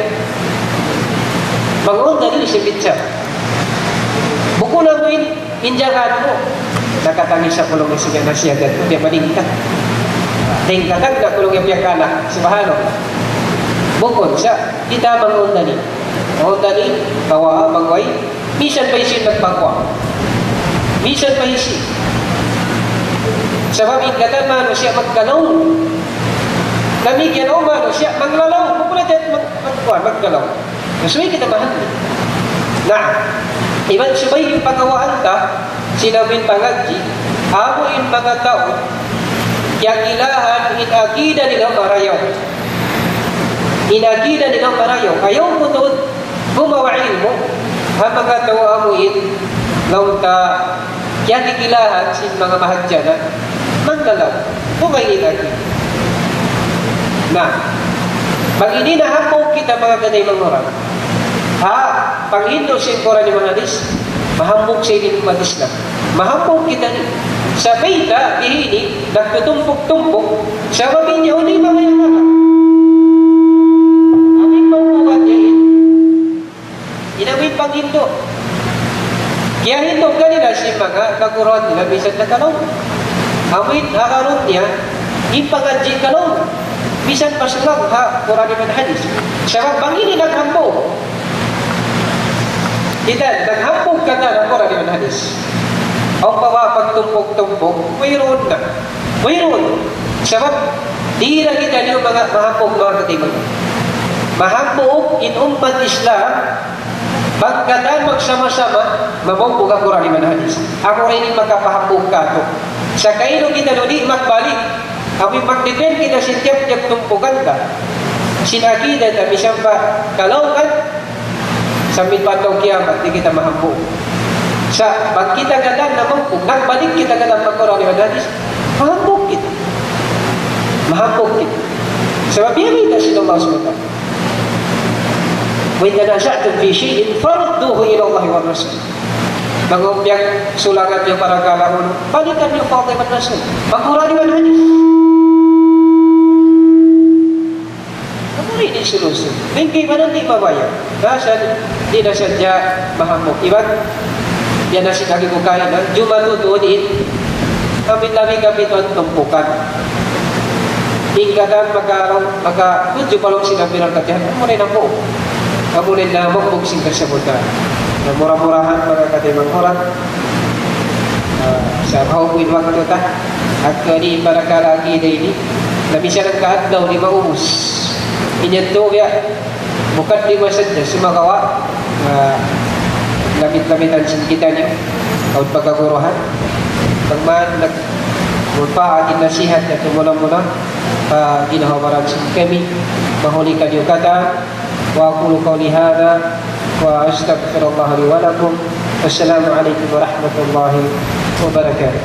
Bang awn dalil sin bichara. Bukun amuin, in jahat mu. Nakatangis aku laung sin nasihat ku, di' malingkat. Lingkatan na aku laung in piyagkana'. Subhanallah. Bukun, sa' kita bang awn dalil. Awn dalil, kawa', bang way, misan pa hisiyu in nagpaguwa'. Misan pa hisiyu. Sabab in katan manusiya' magkalaung. Damikkiyan awn manusiya' maglalaung. Bukun na yan mag-, mag-, magkalaung. Subay kita mahalli'. Na, iban subay in pangawaan ta, sin amuin pangadji', amu in manga tau, kiyakilahan in akida nila marayaw. In akida nila marayaw. Ayaw mu tuud gumawa' ilmu', ha manga tau amuin, laung ta, kiyakilahan sin manga mahadjana', mangkalaung. Bukun ini lagi. Na, bang ini na hambuuk kita manga kataymanghuran. Ha, paghindu' sin Qur'an iban hadis, mahambuuk sa ini ummat Islam. Mahambuuk kita ini. Sa' mayta', ini, nagtutumpuk-tumpuk, sabab in yaun di' mamayagan. Amu in pagbuhat niya ini. In amuin paghindu'. Kiyahindu' kanila sin manga kaguruhan nila, misan nakalaung. Amuin agarun niya, in pangadji' kalaung. Misan pa sulang ha Qur'an iban hadis. Sabab bang ini naghambuuk. Kita, naghambuuk katan ha Qur'an iban hadis. Awn pa ba pagtumpuk-tumpuk, wayruun na. Wayruun. Sabab, di' na kitaniyu manga mahambuuk manga kataymanghuran. Mahambuuk in ummat Islam, bang katan magsama-sama, mahambuuk ha Qur'an iban hadis. Amu ra ini makapahambuuk katu'. Sa' kaylu kita di' magbalik, amu in magdepend kita sin tiyap-tiyap tumpukan ta. Sin akida ta, misan pa kalaungan, sambil pa adlaw kiyamat, di' kita mahambuuk. Sa' bang kita katan nahambuuk, nagbalik kita katan pa Qur'an iban hadis, mahambuuk kita. Mahambuuk kita. Sabab yan in sin Allah subhanahu wa ta'ala. وإن تنازعتم في شيء فردوه إلى الله والرسول. Bang awn piyagsulangan niyu parakala' unu, balikan niyu pa Allah iban Rasul. Pa Qur'an iban hadis. Amu ra ini in solution. Dayn kaibanan di' mabaya'. Biya' sa, di' na sadja mahambuuk. Iban, yan na sin agi ku kaina, jumatu tuud in, amu in labi kapitun tumpukan. In katan maka, maka, tudju pa laung sin ambilan katihan, amu na in hambuuk. Amu na in hambuuk sin kasabutan. Na mura-murahan, manga kataymanghuran. Ah, sa' kahawin waktu ta, at kani parakala' akida ini, na misan hangka adlaw di' maubus. Inya tu ya, bukun di' masadja, sumagawa', ah, lamit-lamitan sin kitaniyu, awn pagkaguruhan. Bang man nagmanpaat in nasihat yadtu muna-muna, pa ginhawa-baran sin kami, mahuli kaniyu katan, وأقول قولي هذا وأستغفر الله لي ولكم. والسلام عليكم ورحمة الله وبركاته.